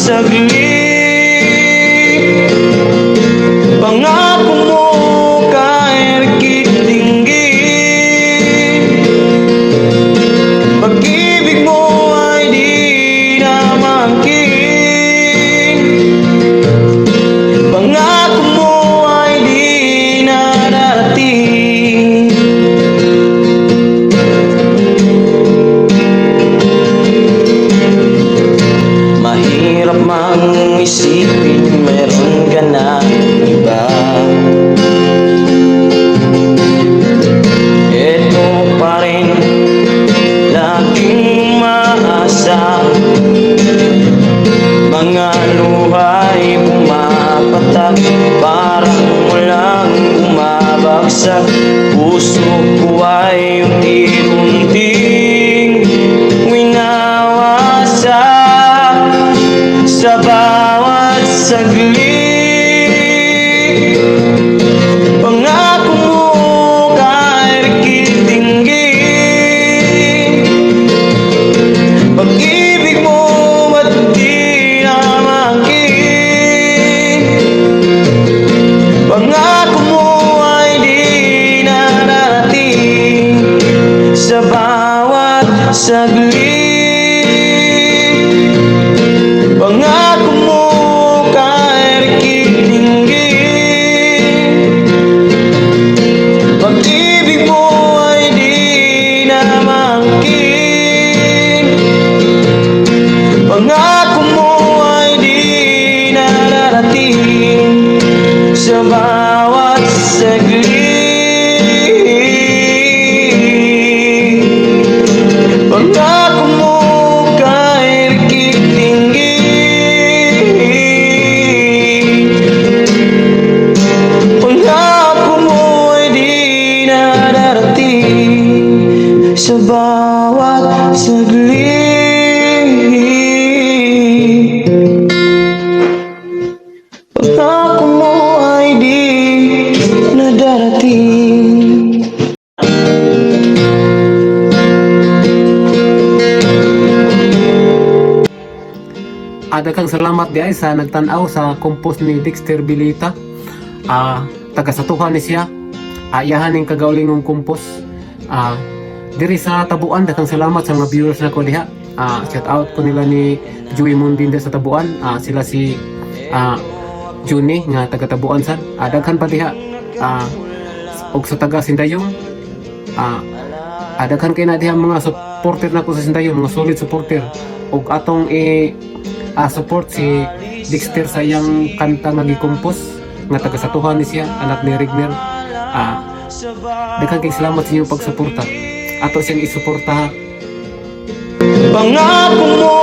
saglit. Pangako mo kay rikitingin. Pag-ibig mo ay di na mangkin. Pangako mo ay di na darating. Mahirap mang isipin meron ka na iba. Ito pa rin laging umaasa. Mga luha'y pumapatak, parang walang bumabagsak. Puso ko ay unti-unting winawasak sa bawat saglit. Pangako mo kay rikitinggin. Pag-ibig mo ba't di namangkin? Pangako mo ay di na darating sa bawat saglit. Pangako mo kay rikitinggin. Pag-ibig mo ay di namangkin. Pangako mo ay di na darating sa bawat saglit. Pangako mo kay rikitinggin. Pangako mo ay di na darating sa bawat saglit. Pangako mo ay di na darating. Daghang salamat di ay sa nagtan-aw sa compose ni Dexter Bilita. Taga Satuhan ni siya. Iyahan ning kagaulingong compose. Diri sa Tabuan, daghang salamat sa mga viewers nako diha. Shout out ko nila ni Joey Mundinda sa Tabuan. Sila si Juni nga taga Tabuan sad. Daghan pa diha. Og sa taga Sindayong. Daghan kay na diha mga supporter nako sa Sindayong, mga solid supporter. Og atong i support si Dexter sa iyang kanta nga gi-compose nga taga Satuhan ni siya, anak ni Rigner. Daghan kay salamat sa inyong pagsuporta. Ato siyang isuporta. Pangako mo.